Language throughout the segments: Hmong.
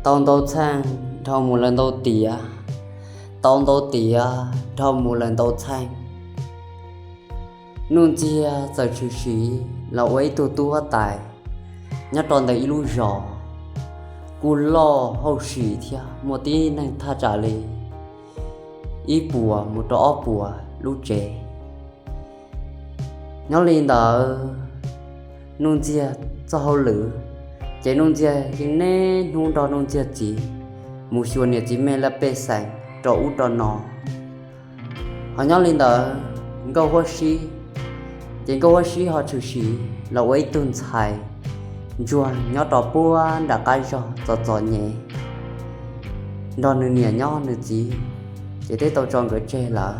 Tau ntau txheej dhau mus lawm ntau tiam, tau ntau tiam dhau mus lawm ntau txheej, Nuj Ntxiag txawm tshwm sim los ua ib tug tub huab tais nyob rau ntawm ib lub zos kuj loj hauj sim thiab muaj tib neeg thaj tsam li ib puas mus rau ob puas lub tsev. Nyob li ntawd, Nuj Ntxiag txoj hauj lwm, ces Nuj Ntxiag yeej niaj hnub nrog Nuj Ntxiag txiv mus xyuas niam txiv me laj pej xeem rau ub rau no. Ho nyob li ntawd Nkauj Huab Sib, ces Nkauj Huab Sib ho tshwm sim los ua ib tug ntxhais ntsuag nyob rau puag nram qab zog txom txom nyem, nrog nws niam nyob nws txiv ces twb tau tso nkawd tseg lawm,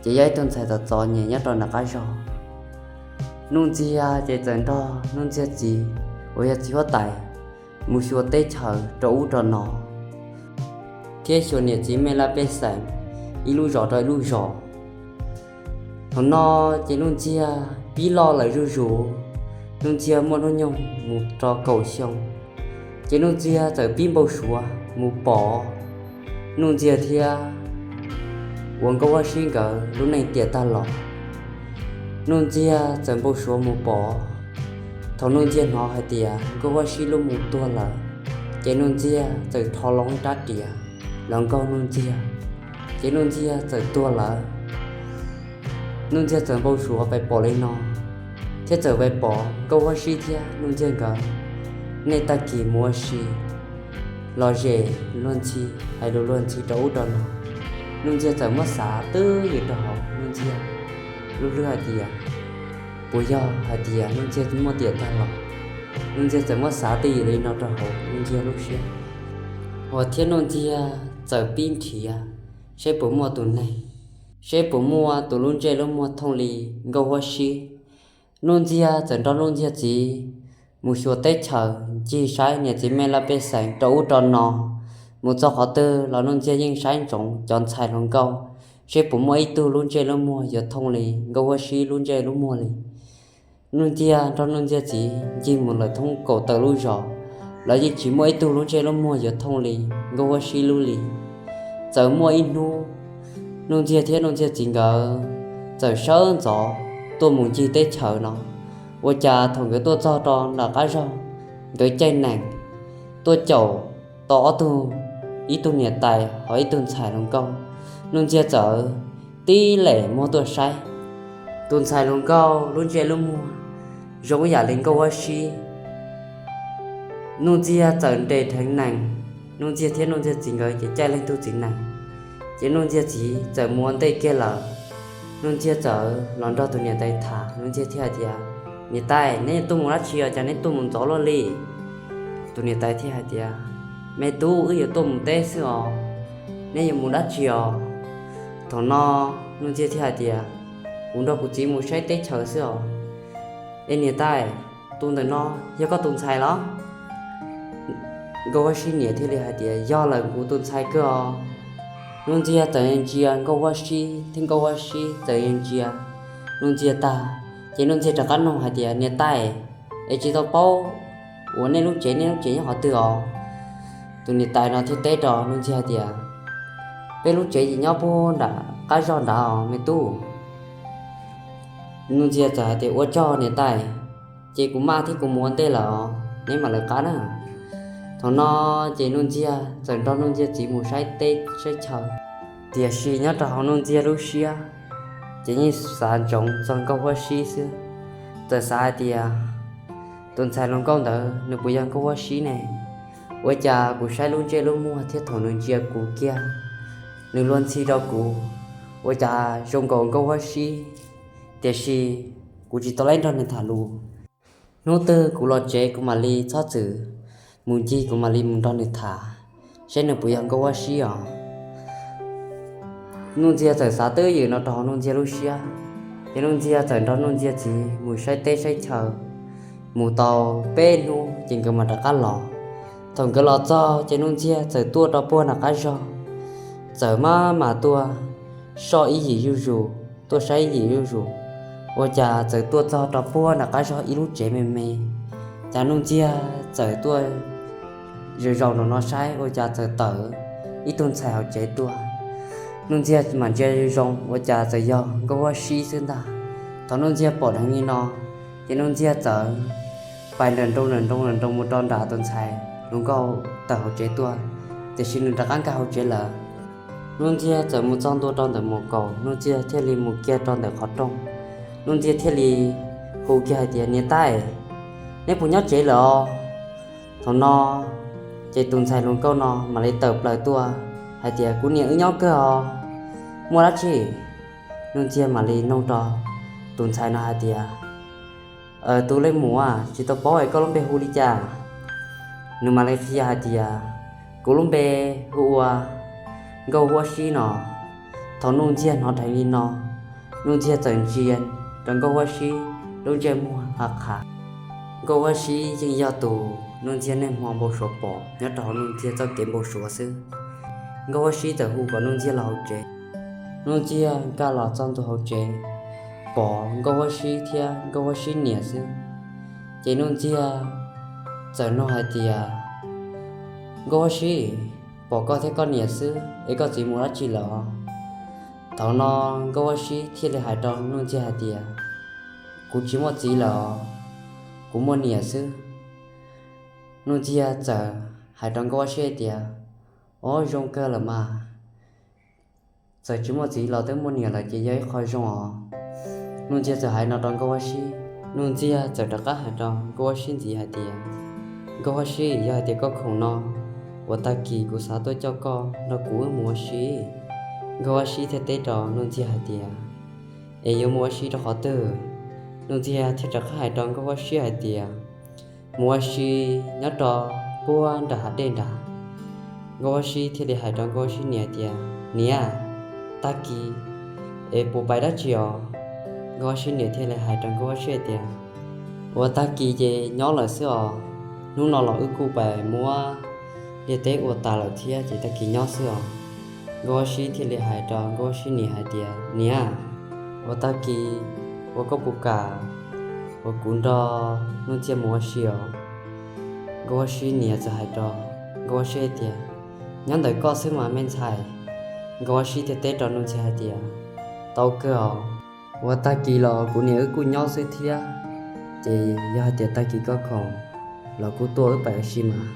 ces yog ib tug ntxhais txom txom nyem nyob rau nram qab zog. Nuj Ntxiag ces txawm nrog Nuj Ntxiag txiv uas yog txiv huab tais mus xyuas teb chaws rau ub rau no thiab xyuas niam txiv me laj pej xeem ib lub zos rau ib lub zos. Thaum no ces Nuj Ntxiag pib loj lawm zuj zus, Nuj Ntxiag muaj hnub nyoog mus rau kaum xyoo, ces Nuj Ntxiag txawm pib npau suav mus pom Nuj Ntxiag thiab uas Nkauj Huab Sib nkawd lub neej tiam tag los. Nuj Ntxiag txawm npau suav mus pom, thaum Nuj Ntxiag hnov hais tias Nkauj Huab Sib lub mus tuag lawm, ces Nuj Ntxiag txawm rho loo ib rab riam los nkaug Nuj Ntxiag, ces Nuj Ntxiag txawm tuag lawm. Nuj Ntxiag txawm npau suav pais pom li no, thiab txawm pais pom Nkauj Huab Sib thiab Nuj Ntxiag nkawd nej tag kis mus ua si los zem luag ntxhi, hais lus luag ntxhi rau ub rau no. Nuj Ntxiag txawm muab xav twj ywm rau hauv Nuj Ntxiag lub hlwb hais tias, puas yog hais tias Nuj Ntxiag muaj tiam tag los? Nuj Ntxiag txawm muab xav twj ywm li no rau hauv Nuj Ntxiag lub siab, uas thiab Nuj Ntxiag txawm pib nrhiav seb puas muaj tus neeg, seb puas muaj tus lub ntsej lub muag thooj li Nkauj Huab Sib. Nuj Ntxiag txawm nrog Nuj Ntxiag txiv mus xyuas teb chaws ncig saib niam txiv me laj pej xeem rau ub rau no, mus txog qhov twg los Nuj Ntxiag yeej saib ntsoov cov ntxhais hluas nkauj, seb puas muaj ib tug lub ntsej lub muag yuav thooj li Nkauj Huab Sib lub ntsej lub muag li. Nuj Ntxiag nrog Nuj Ntxiag txiv ncig mus lawm thoob kaum tawm lub zos, los yeej tsis muaj ib tug lub ntsej lub muag yuav thooj li Nkauj Huab Sib lub li. Txawm muaj ib hnub, Nuj Ntxiag thiab Nuj Ntxiag txiv nkawd txawm sawv ntxov tuaj mus ncig teb chaws no, ua cas thaum nkawd tuaj txog rau nram qab zog, nkawd caij nees tuaj caum tau ob tug, ib tug niam tais ho ib tug ntxhais hluas nkauj. Nuj Ntxiag txawm tib lem muab tuaj saib, tus ntxhais hluas nkauj lub ntsej lub muag zoo ib yam li Nkauj Huab Sib. Nuj Ntxiag txawm nres dheev nees, Nuj Ntxiag thiab Nuj Ntxiag txiv nkawd ces caij leej tug txiv nees, ces Nuj Ntxiag txiv txawm mus ua ntej kiag lawm. Nuj Ntxiag txawm los nrog tus niam tais tham, Nuj Ntxiag thiaj hais tias, niam tais, neb yuav tuaj mus dab tsi os, cas neb tuaj mus ntxov luaj li? Tus niam tais thiaj hais tias, me tub, wb yuav tuaj mus teb xwb os, neb yuav mus dab tsi os? Thaum no Nuj Ntxiag thiaj hais tias, kuv nrog kuv txiv mus saib teb chaws xwb os. Es niam tais, tus ntawm no yog koj tus ntxhais los? Nkauj Huab Sib niam thiaj li hais tias, yog lawm, kuv tus ntxhais kawg os. Nuj Ntxiag txawm ntsia Nkauj Huab Sib thiab Nkauj Huab Sib txawm ntsia Nuj Ntxiag tag, ces Nuj Ntxiag rov qab nug hais tias, niam tais, es tsis tau paub uas nej lub tsev, nej lub tsev nyob qhov twg os? Tus niam tais no thiaj teb rau Nuj Ntxiag hais tias, peb lub tsev ces nyob puag nram qab zog nrad os me tub. Nuj Ntxiag txawm hais tias, ua tsaug niam tais, ces kuv maj thiab kuv mus ua ntej lawm os, neb mam lawv qab na. Thaum no ces Nuj Ntxiag txawm nrog Nuj Ntxiag txiv mus saib teb saib chaw, tiam sis nyob rau hauv Nuj Ntxiag lub siab ces yeej xav ntsoov txog Nkauj Huab Sib xwb. Txawm xav hais tias, tus ntxhais hluas nkauj ntawd nws puas yog Nkauj Huab Sib ne? Ua cas kuv saib lub ntsej lub muag thiab thaum nws ntsia kuv kiag, nws luag ntxhi rau kuv, ua cas zoo nkaus Nkauj Huab Sib, tiam sis kuv tsis tau laib nrog nws tham lus. Hnub twg kuv los tsev kuv mam li txhob txwm mus ncig, kuv mam li mus nrog nws tham, saib nws puas yog Nkauj Huab Sib os. Nuj Ntxiag txawm xav twj ywm no rau hauv Nuj Ntxiag lub siab, ces Nuj Ntxiag txawm nrog Nuj Ntxiag txiv mus saib teb saib chaw, mus tau peb hnub ces nkawd mam rov qab los. Thaum nkawd los txog ces Nuj Ntxiag txawm tuaj rau puag nram qab zog, txawm maj mam tuaj soj ib yim zuj zus, tuaj saib ib yim zuj zus, ua cas txawm tuaj txog rau puag nram qab zog ib lub tsev me me, cas Nuj Ntxiag txawm tuaj Zaum zaum nraum no saib ua cas txawm tawm ib tug ntxhais hauv tsev tuaj. Nuj Ntxiag mam ntsia zoo ua cas txawm yog Nkauj Huab Sib xwb ntag. Thaum Nuj Ntxiag pom dheev li no, ces Nuj Ntxiag txawm pais nram nroog nram nroog nram nroog mus rau nram tus ntxhais hluas nkauj tawm hauv tsev tuaj, tiam sis nws rov qab nkag hauv tsev lawm. Nuj Ntxiag txawm mus txog ntua rau ntawm mus kaum, Nuj Ntxiag thiaj li mus kiag rau ntawm qhov rooj. Nuj Ntxiag thiaj li hu kiag hais tias, Niam tais, neb puas nyob tsev lawm os? Thaum no ces tus ntxhais hluas nkauj no mam li tawm plaws tuaj hais tias, Kuv niam, wb nyob kawg os, muaj dab tsi? Nuj Ntxiag mam li nug rau tus ntxhais no hais tias, Tus leej muam, tsis tau paub es koj lub npe hu li cas? Nws mam li qhia hais tias, Kuv lub npe hu ua Nkauj Huab Sib no. Thaum Nuj Ntxiag hnov dheev li no, Nuj Ntxiag txawm ntsia rau Nkauj Huab Sib lub ntsej muag ha qha. Nkauj Huab Sib yeej yog tus Nuj Ntxiag niaj hmo npau suav pom nyob rau hauv Nuj Ntxiag txoj kev npau suav xwb. Nkauj Huab Sib txawm hu kom Nuj Ntxiag los hauv tsev. Nuj Ntxiag nkag los txog ntua hauv tsev, pom Nkauj Huab Sib thiab Nkauj Huab Sib niam xwb. Ces Nuj Ntxiag txawm nug hais tias, Nkauj Huab Sib, pom koj thiab koj niam xwb es koj txiv mus dab tsi lawm os? Thaum no Nkauj Huab Sib thiaj li hais rau Nuj Ntxiag hais tias, Kuv tsis muaj txiv lawm os, kuv muaj niam xwb. Nuj Ntxiag txawm hais rau Nkauj Huab Sib hais tias, Ob, zoo kawg lawm mas, txawm tsis muaj txiv los twb muaj niam lawm ces yog ib qho zoo os. Nuj Ntxiag txawm hais no rau Nkauj Huab Sib, Nuj Ntxiag txawm rov qab hais rau Nkauj Huab Sib ntxiv hais tias, Nkauj Huab Sib, yog hais tias koj khoom no, uas tag kis kuv xav tuaj coj koj nrog kuv wb mus ua si. Nkauj Huab Sib thiaj teb rau Nuj Ntxiag hais tias, Es yuav mus ua si rau qhov twg? Nuj Ntxiag thiaj rov qab hais rau Nkauj Huab Sib hais tias, Mus ua si nyob rau puag nram hav dej nrad. Nkauj Huab Sib thiaj li hais rau Nkauj Huab Sib niam tias, Niam, tag kis es puas pais dab tsi os? Nkauj Huab Sib niam thiaj li hais rau Nkauj Huab Sib tias, Ua tag kis ces nyob lawm xwb os, hnub no los wb kuj pais muab liaj teb ua tas lawm thiab ces tag kis nyob xwb os. Nkauj Huab Sib thiaj li hais rau Nkauj Huab Sib niam hais tias, Niam, ua tag kis ua koj puas kam uas kuv nrog Nuj Ntxiag mus ua si os? Nkauj Huab Sib niam txawm hais rau Nkauj Huab Sib tias, Nyob ntawm koj xwb mas me ntxhais. Nkauj Huab Sib thiaj teb rau Nuj Ntxiag hais tias, Tau kawg os, ua tag kis los kuv niam wb kuj nyob xwb thiab, ces yog hais tias tag kis koj khoom los kuj tuaj wb pais ua si mas.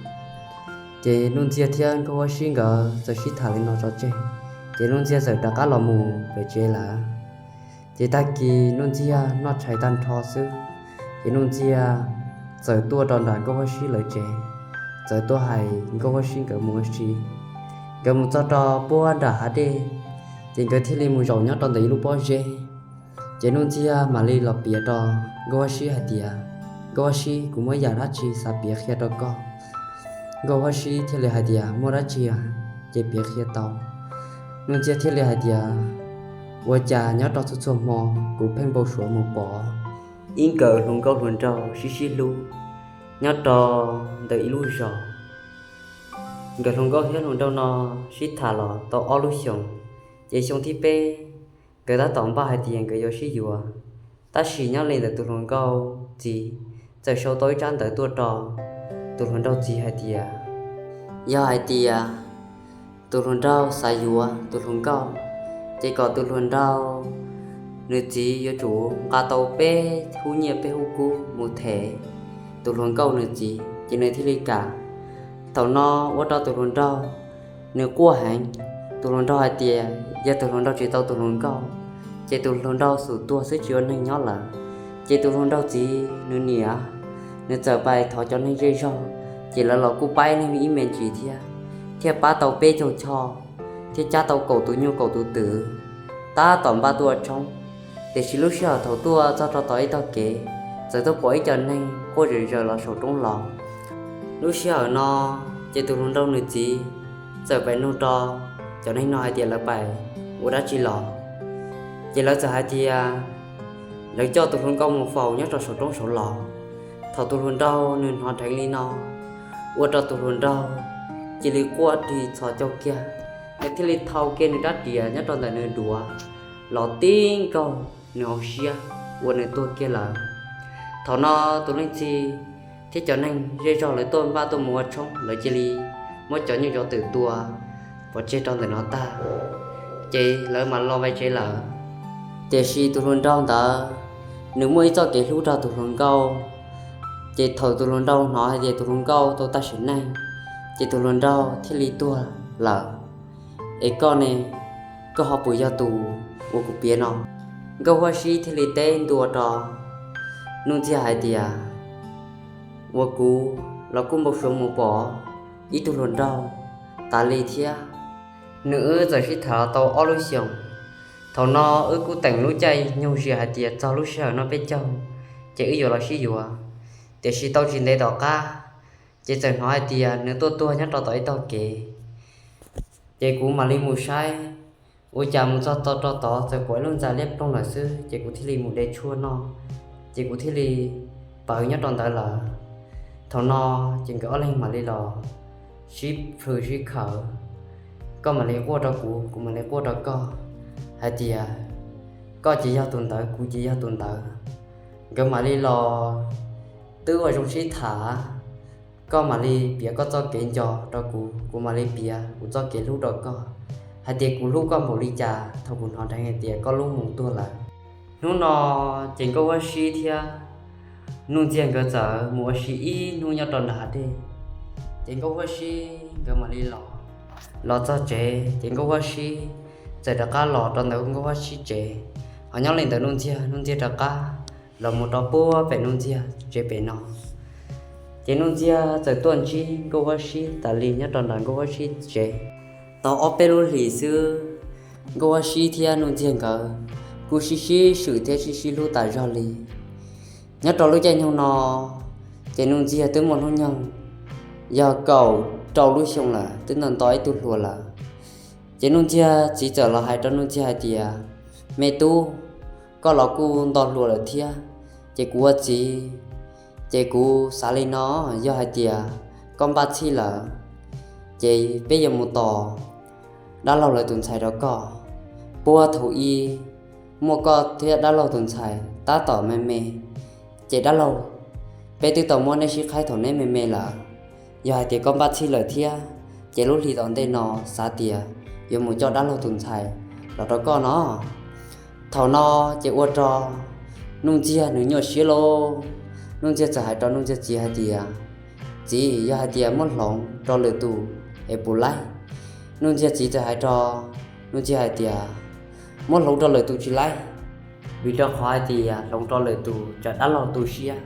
Ces Nuj Ntxiag thiab Nkauj Huab Sib nkawd txawm sib tham li no tso tseg, ces Nuj Ntxiag txawm rov qab los mus pem tsev lawm. Ces tag kis Nuj Ntxiag noj tshais tag nrho xwb, ces Nuj Ntxiag txawm tuaj rau nram Nkauj Huab Sib lawv tsev, txawm tuaj hais Nkauj Huab Sib nkawd mus ua si. Nkawd mus txog rau puag nram hav dej, ces nkawd thiaj li mus zaum nyob rau ntawm ib lub pob zeb. Ces Nuj Ntxiag mam li los piav rau Nkauj Huab Sib hais tias, Nkauj Huab Sib, kuv muaj yam dab tsi xav piav qhia rau koj. Nkauj Huab Sib thiaj li hais tias, Muaj dab tsi ces piav qhia tau. Nuj Ntxiag thiaj li hais tias, Ua cas nyob rau txhua txhua hmo kuv pheej npau suav mus pom ib nkawm hluas nkauj hluas nraug sib sib hlub nyob rau ntawm ib lub zos. Nkawm hluas nkauj thiab hluas nraug no sib tham los tau ob lub xyoos, ces xyoo thib peb nkawd tab tom npaj hais tias nkawd yuav sib yuav. Tab sis nyob li ntawm tus hluas nkauj txiv txawm sau tau ib tsab ntawv tuaj rau tus hluas nraug txiv hais tias, yog hais tias tus hluas nraug xav yuav tus hluas nkauj, ces kom tus hluas nraug nws txiv yuav tsum nqa tau peb hub nyiaj peb hub kub mus them tus hluas nkauj nws txiv ces nws thiaj li kam. Thaum no ua rau tus hluas nraug nws quaj heev. Tus hluas nraug hais tias yog tus hluas nraug tsis tau tus hluas nkauj, ces tus hluas nraug xum tuag xwb tsis ua neeg nyob lawm. Ces tus hluas nraug txiv nws niam, nws txawm pais thov cov neeg zej zog, ces lawv los kuj pab neeg ib me ntsis thiab, thiaj pab tau peb caug choj, thiab cab tau kaum tus nyuj kaum tus twm, tab tom npaj tuaj ua tshoob. Tiam sis lub sij hawm thaum tuaj txog rau tom ib tog kev, txawm tuaj pom ib co neeg quaj zom zaws los saum roob los. Lub sij hawm no, ces tus hluas nraug nws txiv txawm pais nug rau cov neeg no hais tias lawv pais ua dab tsi los. Ces lawv txawm hais tias lawv coj tus hluas nkauj mus faus nyob rau saum roob saud los. Thaum tus hluas nraug nws hnov dheev li no, ua rau tus hluas nraug cia li quaj ris txhos caug kiag, nws thiaj li thau kiag nws rab riam nyob rau ntawm nws duav los tib nkaug nws hauv siab, ua nws tuag kiag lawm. Thaum no tus leej txiv thiab cov neeg zej zog lawv tuaj npaj tuaj mus ua tshoob, lawv cia li muab cov nyuj cov twm tua pov tseg rau ntawm no tag, ces lawv mam los vaj tsev lawm. Tiam sis tus hluas nraug ntawd, nws muaj ib txoj kev hlub rau tus hluas nkauj, ces thaum tus hluas nraug hnov hais tias tus hluas nkauj tau tag sim neej, ces tus hluas nraug thiaj li tuag lawm. Es koj ne, koj ho puas yog tus uas kuv piav no? Nkauj Huab Sib thiaj li teb ntua rau Nuj Ntxiag hais tias, uas kuv los kuj npau suav mus pom ib tug hluas nraug tas li thiab. Nws wb txawm sib tham los tau ob lub xyoos. Thaum no wb kuj teem lub caij nyoog zias hais tias txog lub sij hawm no peb caug ces wb yuav los sib yuav. Tiam sis tau tsis ntev tom qab, ces txawm hnov hais tias nws tuaj tuag nyob rau tom ib tog kev. Ces kuv mam li mus saib, ua cas mus txog tod rau tod txawm pom ib lub ntxa liab ploog lawm xwb, ces kuv thiaj li mus de tshuaj noj, ces kuv thiaj li pawv nyob rau ntawd lawm. Thaum no ces nkawd ob leeg mam li los sib plhws sib khawm, koj mam li quaj rau kuv, kuv mam li quaj rau koj, hais tias koj ces yog tus ntawd, kuv ces yog tus ntawd. Nkawd mam li los twb ua zoo sib tham, koj mam li piav koj txoj kev nco rau kuv, kuv mam li piav kuv txoj kev hlub rau koj, hais tias kuv hlub koj npaum li cas thaum kuv hnov dheev hais tias koj lub mus tuag lawm. Hnub no ces Nkauj Huab Sib thiab Nuj Ntxiag nkawd txawm mus ua si ib hnub nyob rau nram hav dej. Ces Nkauj Huab Sib nkawd mam li los, los txog tsev ces Nkauj Huab Sib txawm rov qab los rau ntawm Nkauj Huab Sib tsev. Ho nyob li ntawd Nuj Ntxiag, Nuj Ntxiag rov qab los mus rau puag pem Nuj Ntxiag tsev pem no. Ces Nuj Ntxiag txawm tuaj ntsib Nkauj Huab Sib tas li nyob rau nram Nkauj Huab Sib tsev. Tau ob peb lub hlis xwb, Nkauj Huab Sib thiab Nuj Ntxiag nkawd kuj sib sib swm thiab sib sib hlub tas zog li. Nyob rau lub caij nyoog no, ces Nuj Ntxiag twb muaj hnub nyoog yog kaum rau lub xyoo lawm, twb nto nto ib tug hluas lawm. Ces Nuj Ntxiag txiv txawm los hais rau Nuj Ntxiag hais tias, me tub, koj los kuj nto hluas lawm thiab, ces kuv ua txiv, ces kuv xav li no, yog hais tias koj npaj txhij lawm, ces peb yuav mus tos dab laug lawv tus ntxhais rau koj. Puag thaum ub muaj koj thiab dab laug tus ntxhais tab tom me me, ces dab laug, peb twb tau muab neb sib qhaib thaum neb me me lawm. Yog hais tias koj npaj txhij lawm thiab, ces lub hlis tom ntej no xav tias yuav mus coj dab laug tus ntxhais los rau koj no. Thaum no ces ua rau Nuj Ntxiag nws nyuaj siab lauj. Nuj Ntxiag txawm hais rau Nuj Ntxiag txiv hais tias, txiv, yog hais tias muab hloov rau lwm tus es puas laib? Nuj Ntxiag txiv txawm hais rau Nuj Ntxiag hais tias, muab hloov rau lwm tus tsis laib, vim rau qhov hais tias hloov rau lwm tus tsam dab laug tu siab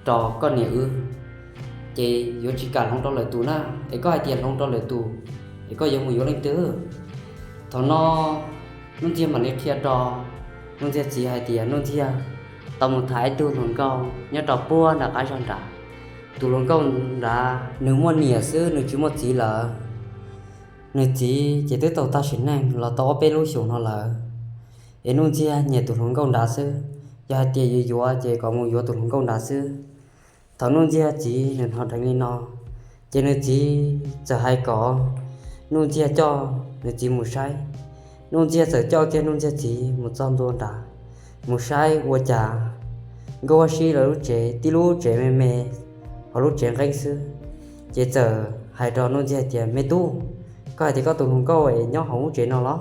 rau koj niam wb, ces yuav tsis kam hloov rau lwm tus na. Es koj hais tias hloov rau lwm tus, es koj yuav mus yuav leej twg? Thaum no Nuj Ntxiag mam li qhia rau Nuj Ntxiag txiv hais tias Nuj Ntxiag tau mus tham ib tug hluas nkauj nyob rau puag nram qab zog nrad. Tus hluas nkauj nrad nws muaj niam xwb, nws tsis muaj txiv lawm. Nws txiv ces twb tau tag sim neej los tau ob peb lub xyoos no lawm. Es Nuj Ntxiag nyiam tus hluas nkauj nrad xwb, yog hais tias yuav yuav ces kom mus yuav tus hluas nkauj nrad xwb. Thaum Nuj Ntxiag txiv nws hnov dheev li no, ces nws txiv txawm hais kom Nuj Ntxiag coj nws txiv mus saib. Nuj Ntxiag txawm coj kiag Nuj Ntxiag txiv mus txog ntua nrad, mus saib ua cas Nkauj Huab Sib lawv lub tsev, tib lub tsev me me, ho lub tsev nqeeb xwb. Ces txawm hais rau Nuj Ntxiag tias, me tub, koj hais tias koj tus hluas nkauj es nyob hauv lub tsev no los?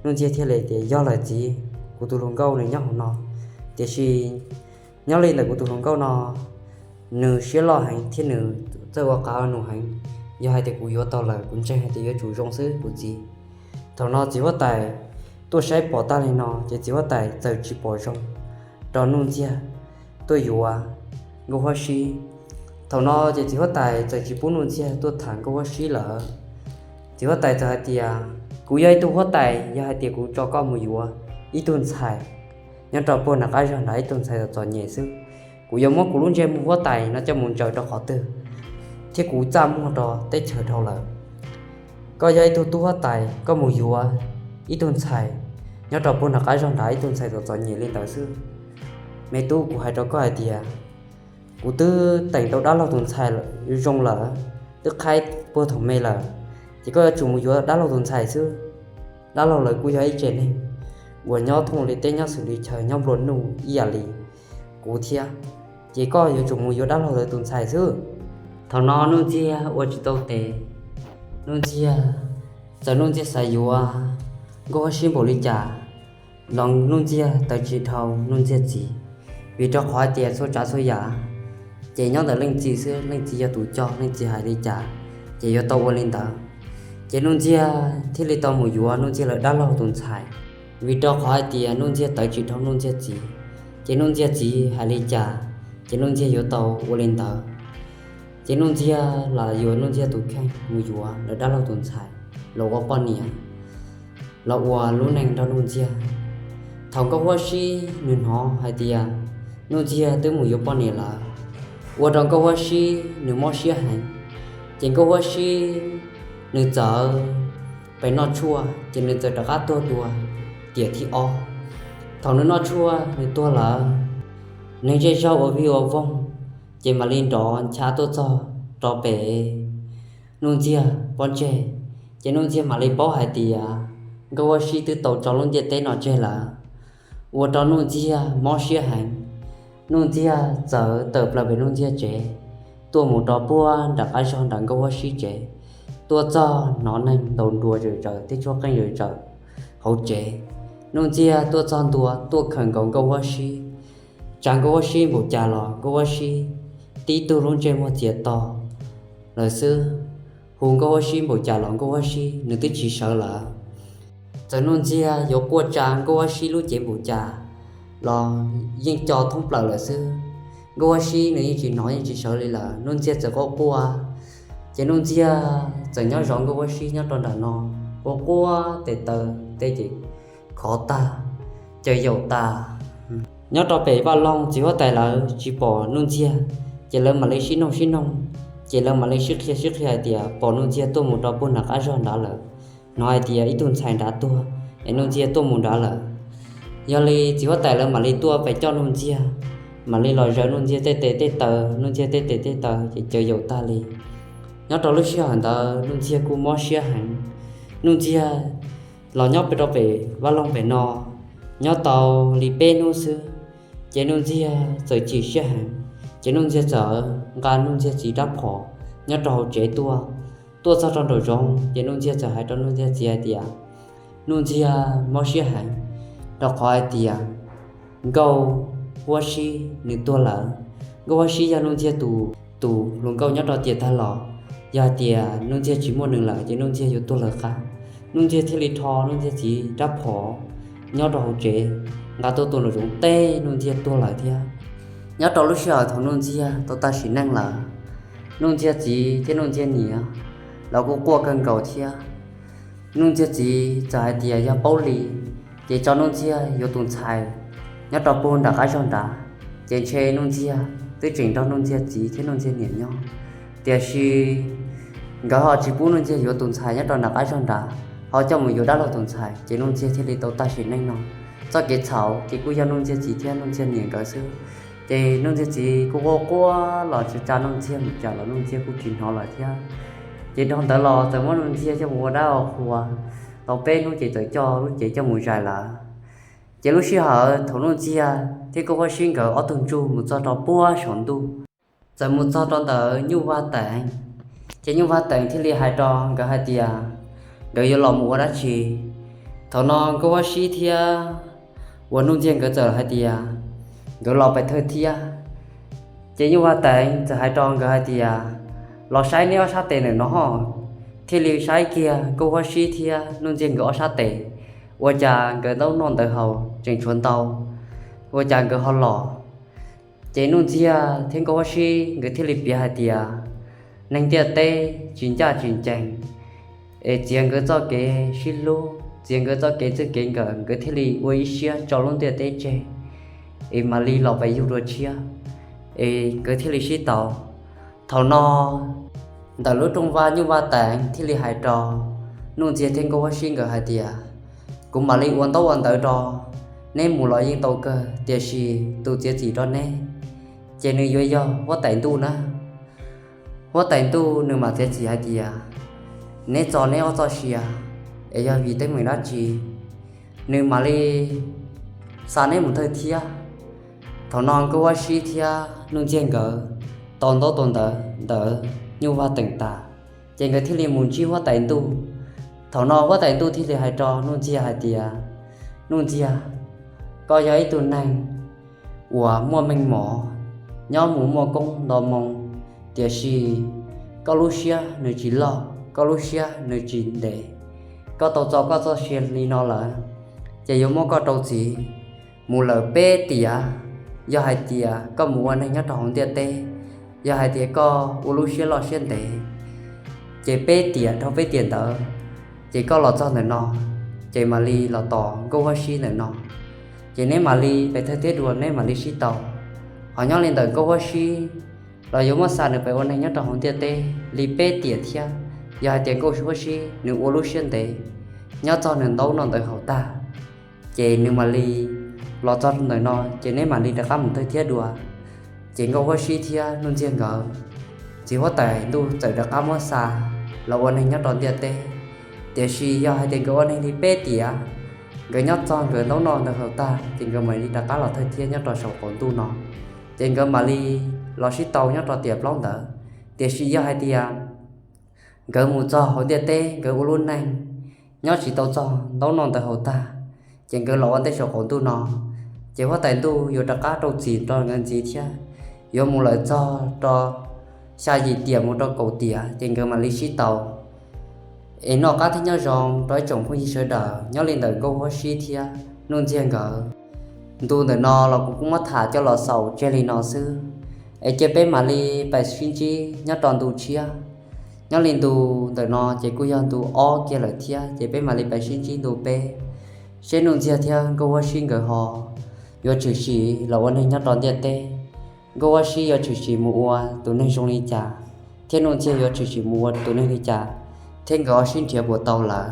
Nuj Ntxiag thiaj li tias, yog lawm txiv, kuv tus hluas nkauj nws nyob hauv no, tiam sis nyob li ntawm kuv tus hluas nkauj no, nws siab loj heev thiab nws txawj ua qab ua num heev. Yog hais tias kuv yuav tau lawm, kuv ntseeg hais tias yuav tsum zoo xwb kuv txiv. Thaum no txiv huab tais tuaj saib pom tag li no ces txiv huab tais txawm tsis pom zoo rau Nuj Ntxiag tuaj yuav Nkauj Huab Sib. Thaum no ces txiv huab tais txawm tsis pub Nuj Ntxiag tuaj tham Nkauj Huab Sib lawm. Txiv huab tais txawm hais tias, kuv yog ib tug huab tais, yog hais tias kuv tso koj mus yuav ib tug ntxhais nyob rau puag nram qab zog nrad, ib tug ntxhais txom txom nyem xwb, kuv yuav muab kuv lub ntsej muag huab tais no coj mus ntsaws rau qhov twg, thiab kuv txaj muag rau teb chaws dhau lawm. Koj yog ib tug tub huab tais, koj mus yuav ib tug ntxhais nyob rau puag nram qab zog nrad, ib tug ntxhais txom txom nyem li ntawd xwb. Me tub, kuv hais rau koj hais tias, kuv twb teem tau dab laug tus ntxhais zoo lawm, twb qhaib puag thaum me lawm, ces koj yuav tsum mus yuav dab laug tus ntxhais xwb. Dab laug lawv kuj yog ib tsev neeg uas nyob thooj li teb nyob xws li chaw, nyob nplua nuj ib yam li kuv thiab. ces koj yuav tsum mus yuav dab laug ntawd tus ntxhais xwb. Thaum no Nuj Ntsiag ua tsis tau tes, Nuj Ntsiag, txawm Nuj Ntsiag xav yuav Nkauj Huab Sib npaum li cas los Nuj Ntsiag tawv tsis dhau Nuj Ntsiag txiv, vim rau qhov hais tias txhua tsav txhua yam ces nyob ntawm leej txiv xwb, leej txiv yog tus coj, leej txiv hais li cas ces yuav tau ua li ntawd. Ces Nuj Ntsiag thiaj li tau mus yuav Nuj Ntsiag lawv dab laug tus ntxhais, vim rau qhov hais tias Nuj Ntsiag tawv tsis dhau Nuj Ntsiag txiv, ces Nuj Ntsiag txiv hais li cas ces Nuj Ntsiag yuav tau ua li ntawd. Ces Nuj Ntsiag los yuav Nuj Ntsiag tus kheej mus yuav lawv dab laug tus ntxhais los ua poj niam, los ua lub neej nrog Nuj Ntsiag. Thaum Nkauj Huab Sib nws hnov hais tias Nuj Ntsiag twb mus yuav poj niam lawm, ua rau Nkauj Huab Sib nws mob siab heev. Ces Nkauj Huab Sib nws txawm pem noj tshuaj, ces nws txawm rov qab tuag dua tiam thib ob. Thaum nws noj tshuaj nws tuag lawm, neeg zej zog ua vij ua voog ces mam li nrov ncha tuaj txog rau pem Nuj Ntsiag pob ntseg. Ces Nuj Ntsiag mam li paub hais tias Nkauj Huab Sib twb tau tso lub ntiaj teb no tseg lawm, ua rau Nuj Ntsiag mob siab heev. Nuj Ntsiag txawm tawm plaws pem Nuj Ntsiag tsev, tuaj mus rau puag nram qab zog nram Nkauj Huab Sib tsev, tuaj txog hnov neeg ntaus nruas zom zaws thiab tshuab qeej zom zaws hauv tsev. Nuj Ntsiag tuaj txog ntua tuaj khawm nkaus Nkauj Huab Sib, tsa Nkauj Huab Sib npaum cas los Nkauj Huab Sib tib tug lub ntsej muag txias to lawm xwb. Hu Nkauj Huab Sib npaum cas los Nkauj Huab Sib nws twb tsis sawv lawm. Txawm Nuj Ntsiag yuav quaj tsa Nkauj Huab Sib lub cev npaum cas los yeej co thoob plaws lawm xwb. Nkauj Huab Sib nws yeej tsis hnov yeej tsis sawv li lawm, Nuj Ntsiag txawm quaj quaj. Ces Nuj Ntsiag txawm nyob zov Nkauj Huab Sib nyob rau nram no, quaj quaj tes taw tej ces khov tag, caws yaum tas. Nyob rau pem vaj loog txiv huab tais lawv tsis pom Nuj Ntsiag, ces lawv mam li sib noog sib noog, ces lawv mam li sib qhia sib qhia hais tias pom Nuj Ntsiag tuaj mus rau puag nram qab zog nrad lawm, hnov hais tias ib tug ntxhais nrad tuag es Nuj Ntsiag tuaj mus nrad lawm. Yog li txiv huab tais lawv mam li tuaj pem coj Nuj Ntsiag, mam li los zaws Nuj Ntsiag tej tes tej taw, Nuj Ntsiag tej tes tej taw ces caws yaum tag li. Nyob rau lub sij hawm ntawd Nuj Ntsiag kuj mob siab heev. Nuj Ntsiag los nyob pem rau pem vaj loog pem no, nyob tau li peb hnub xwb, ces Nuj Ntsiag txawm chim siab heev. Ces Nuj Ntsiag txawm nqa Nuj Ntsiag txiv rab phom nyob rau hauv tsev tuaj. Tuaj txog rau nraum zoov ces Nuj Ntsiag txawm hais rau Nuj Ntsiag txiv hais tias Nuj Ntsiag mob siab heev, rau qhov hais tias Nkauj Huab Sib nws tuag lawm. Nkauj Huab Sib yog Nuj Ntsiag tus, tus hluas nkauj nyob rau tiam tag los, yog hais tias Nuj Ntsiag tsis muaj nws lawm ces Nuj Ntsiag yuav tuag lawv qab. Nuj Ntsiag thiaj li rho Nuj Ntsiag txiv rab phom nyob rau hauv tsev, nqa tuaj tua nraum zoov teb Nuj Ntsiag tuag lawm thiab. Nyob rau lub sij hawm thaum Nuj Ntsiag tau tag sim neej lawm, Nuj Ntsiag txiv thiab Nuj Ntsiag niam los kuj quaj kawg nkaus thiab. Nuj Ntsiag txiv txawm hais tias yog paub li, ces tso Nuj Ntsiag yuav tus ntxhais nyob rau puag nram qab zog nrad, ces ntshe Nuj Ntsiag twb tseem nrog Nuj Ntsiag txiv thiab Nuj Ntsiag niam nyob. Tiam sis nkawd ho tsis pub Nuj Ntsiag yuav tus ntxhais nyob rau nram qab zog nrad, ho coj mus yuav dab laug tus ntxhais, ces Nuj Ntsiag thiaj li tau tag sim neej no. Txoj kev txhaum ces kuj yog Nuj Ntsiag txiv thiab Nuj Ntsiag niam nkawd xwb. Ces Nuj Ntsiag txiv kuj quaj quaj los tsa tsa Nuj Ntsiag mus cas los Nuj Ntsiag kuj tsis hnov lawm thiab. Ces dhau ntawd los txawm muab Nuj Ntsiag coj mus ua dab ua qhua tau peb hnub ces txawm coj lub cev coj mus zais lawm. Ces lub sij hawm thaum Nuj Ntsiag thiab Nkauj Huab Sib nkawd ob tug ntsuj mus txog rau puag saum ntuj, txawm mus txog rau ntawm Nyuj Vaj Teev, ces Nyuj Vaj Teev thiaj li hais rau nkawd hais tias nkawd yuav los mus ua dab tsi. Thaum no Nkauj Huab Sib thiab uas Nuj Ntsiag nkawd txawm hais tias nkawd los pem thawj thiab. Ces Nyuj Vaj Teev txawm hais rau nkawd hais tias los saib neb ob sab tes ntawm no. Thiaj li saib kiag Nkauj Huab Sib thiab Nuj Ntsiag nkawd ob sab tes, ua cas nkawd ntaub noj ntawv haus tseem tshuav ntau, ua cas nkawd ho los. Ces Nuj Ntsiag thiab Nkauj Huab Sib nkawd thiaj li piav hais tias neeg ntiaj teb tsis ncaj tsis ncees, es txiav nkawd txoj kev sib hlub, txiav nkawd txoj kev txij kev nkawm, nkawd thiaj li ua ib siab tso lub ntiaj teb tseg, es mam li los pem yug dua tshiab, es nkawd thiaj li sib tau. Thaum no ntawm lub rooj vag Nyuj Vaj Teev thiaj li hais rau Nuj Ntsiag thiab Nkauj Huab Sib nkawd hais tias kuv mam li ua ntaub ua ntawv rau neb mus los yeej tau kawg, tiam sis tus txiav txim rau neb ces nws yuav yog Huab Tais Ntuj na. Huab Tais Ntuj nws mam txiav txim hais tias neb txo neb ob txoj sia es yog vim teeb meem dab tsi, nws mam li xa neb mus thawj thiab. Thaum no Nkauj Huab Sib thiab Nuj Ntxiag nkawd tau ntaub tau ntawv ntawd nyuj vaj teem tas, ces nkawd thiaj li mus ntsib huab tais ntuj. Thaum no huab tais ntuj thiaj li hais rau Nuj Ntxiag hais tias, Nuj Ntxiag, koj yog ib tug neeg uas muaj meej mom, nyob mus muaj koob nto moo, tiam sis koj lub siab nws tsis loj, koj lub siab nws tsis ntev. Koj tau txo koj txoj sia li no lawm, ces yuav muab koj rau txim mus lawm peb tiam. Yog hais tias koj mus ua neeg nyob rau hauv ntiaj teb, yog hais tias koj ua lub siab loj siab ntev, ces peb tiam dhau peb tiam ntawd, ces koj los txog ntawm no, ces mam li los tos Nkauj Huab Sib ntawm no, ces neb mam li pes thawj thiab dua neb mam li sib tau. Ho nyob li ntawm Nkauj Huab Sib los yuav muab xa nws pes ua neeg nyob rau hauv ntiaj teb li peb tiam thiab. Yog hais tias Nkauj Huab Sib nws ua lub siab ntev, nyob txog nws ntaub noj ntawv haus tag, ces nws mam li los txog ntawm no, ces neb mam li rov qab mus thawj thiab dua. Ces Nkauj Huab Sib thiab Nuj Ntxiag nkawd, txiv huab tais ntuj txawm rov qab muab xa los ua neeg nyob rau ntiaj teb. Tiam sis yog hais tias nkawd ua neeg li peb tiam, nkawd nyob txog nkawd ntaub noj ntawv haus tag, ces nkawd mam li rov qab los thawj thiab nyob rau saum qaum ntuj no, ces nkawd mam li los sib tau nyob rau tiam plaub ntawd. Tiam sis yog hais tias nkawd mus txog hauv ntiaj teb, nkawd ua lub neej nyob tsis tau txog ntaub noj ntawv haus tag, ces nkawd los ua ntej saum qaum ntuj no, ces huab tais ntuj yuav rov qab rau txim rau nkawd ntxiv thiab, yuav mus lawm txog rau xya yim tiam mus rau kaum tiam, ces nkawd mam li sib tau. Es noj qab thiab nyob zoo rau ib tsoom phooj ywg sawv daws, nyob li ntawm Nkauj Huab Sib thiab Nuj Ntxiag nkawd, ntu ntawm no los kuv kuj muab tham coj los xaus tseg li no xwb. Es cia peb mam li pais sib ntsib nyob rau ntu tshiab. Nyob li ntu ntawm no ces kuj yog ntu ob kiag lawm thiab, ces peb mam li pais sib ntsib ntu peb, seb Nuj Ntxiag thiab Nkauj Huab Sib nkawd ho yuav tshwm sim los ua neeg nyob rau ntiaj teb, Nkauj Huab Sib yuav tshwm sim mus ua tus neeg zoo li cas, thiab Nuj Ntxiag yuav tshwm sim mus ua tus neeg li cas, thiab nkawd ho sib nrhiav puas tau lawm.